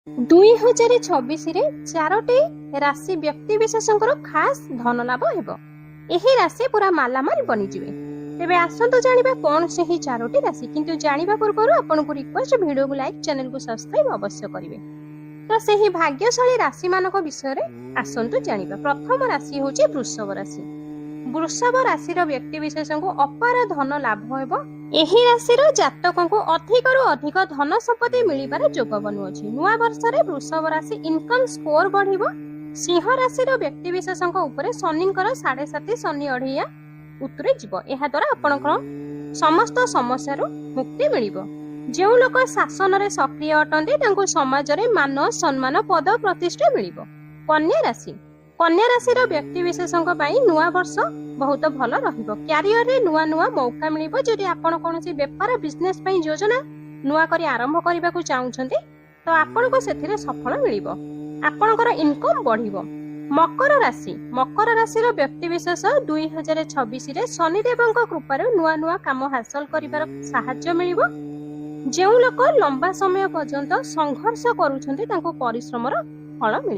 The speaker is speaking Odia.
2026ରେ ଚାରୋଟି ରାଶି ବ୍ୟକ୍ତି ବିଶେଷଙ୍କର ଖାସ୍ ଧନ ଲାଭ ହେବ। ଏହି ରାଶି ପୁରା ମାଲାମାଲ ବନିଯିବେ। ତେବେ ଆସନ୍ତୁ ଜାଣିବା କଣ ସେହି ଚାରୋଟି ରାଶି। କିନ୍ତୁ ଜାଣିବା ପୂର୍ବରୁ ଆପଣଙ୍କୁ ରିକ୍ୱେଷ୍ଟ, ଭିଡିଓକୁ ଲାଇକ୍, ଚ୍ୟାନେଲକୁ ସବସ୍କ୍ରାଇବ ଅବଶ୍ୟ କରିବେ। ତ ସେହି ଭାଗ୍ୟଶାଳୀ ରାଶିମାନଙ୍କ ବିଷୟରେ ଆସନ୍ତୁ ଜାଣିବା। ପ୍ରଥମ ରାଶି ହେଉଛି ବୃଷଭ ରାଶି। ବୃଷଭ ରାଶିର ବ୍ୟକ୍ତି ବିଶେଷଙ୍କୁ ଅପାର ଧନ ଲାଭ ହେବ। ଏହି ରାଶିର ଜାତକଙ୍କୁ ଅଧିକରୁ ଅଧିକ ଧନ ସମ୍ପତ୍ତି ମିଳିବାର ଯୋଗ ବନୁଅଛି। ନୂଆ ବର୍ଷରେ ବୃଷଭ ରାଶି ଇନକମ୍ ସ୍କୋର ବଢିବ। ସିଂହ ରାଶିର ବ୍ୟକ୍ତି ବିଶେଷଙ୍କ ଉପରେ ଶନିଙ୍କର ସାଢେ ସାତି ଶନି ଅଢେଇଆ ଉତୁରି ଯିବ। ଏହା ଦ୍ୱାରା ଆପଣଙ୍କର ସମସ୍ତ ସମସ୍ୟାରୁ ମୁକ୍ତି ମିଳିବ। ଯେଉଁ ଲୋକ ଶାସନରେ ସକ୍ରିୟ ଅଟନ୍ତି, ତାଙ୍କୁ ସମାଜରେ ମାନ, ସମ୍ମାନ, ପଦ ପ୍ରତିଷ୍ଠା ମିଳିବ। କନ୍ୟା ରାଶି। କନ୍ୟା ରାଶିର ବ୍ୟକ୍ତି ବିଶେଷଙ୍କ ପାଇଁ ନୂଆ ବର୍ଷ ବହୁତ ଭଲ ରହିବ। କ୍ୟାରିୟରରେ ନୂଆ ନୂଆ ମୌକା ମିଳିବ। ଯଦି ଆପଣ କୌଣସି ବେପାର, ବିଜନେସ ପାଇଁ ଯୋଜନା ନୂଆ କରି ଆରମ୍ଭ କରିବାକୁ ଚାହୁଁଛନ୍ତି, ତ ଆପଣଙ୍କୁ ସେଥିରେ ସଫଳ ମିଳିବ। ଆପଣଙ୍କର ଇନକମ୍ ବଢିବ। ମକର ରାଶି। ମକର ରାଶିର ବ୍ୟକ୍ତି ବିଶେଷ 2026ରେ ଶନିଦେବଙ୍କ କୃପାରୁ ନୂଆ ନୂଆ କାମ ହାସଲ କରିବାର ସାହାଯ୍ୟ ମିଳିବ। ଯେଉଁ ଲୋକ ଲମ୍ବା ସମୟ ପର୍ଯ୍ୟନ୍ତ ସଂଘର୍ଷ କରୁଛନ୍ତି, ତାଙ୍କୁ ପରିଶ୍ରମର ଫଳ ମିଳିବ।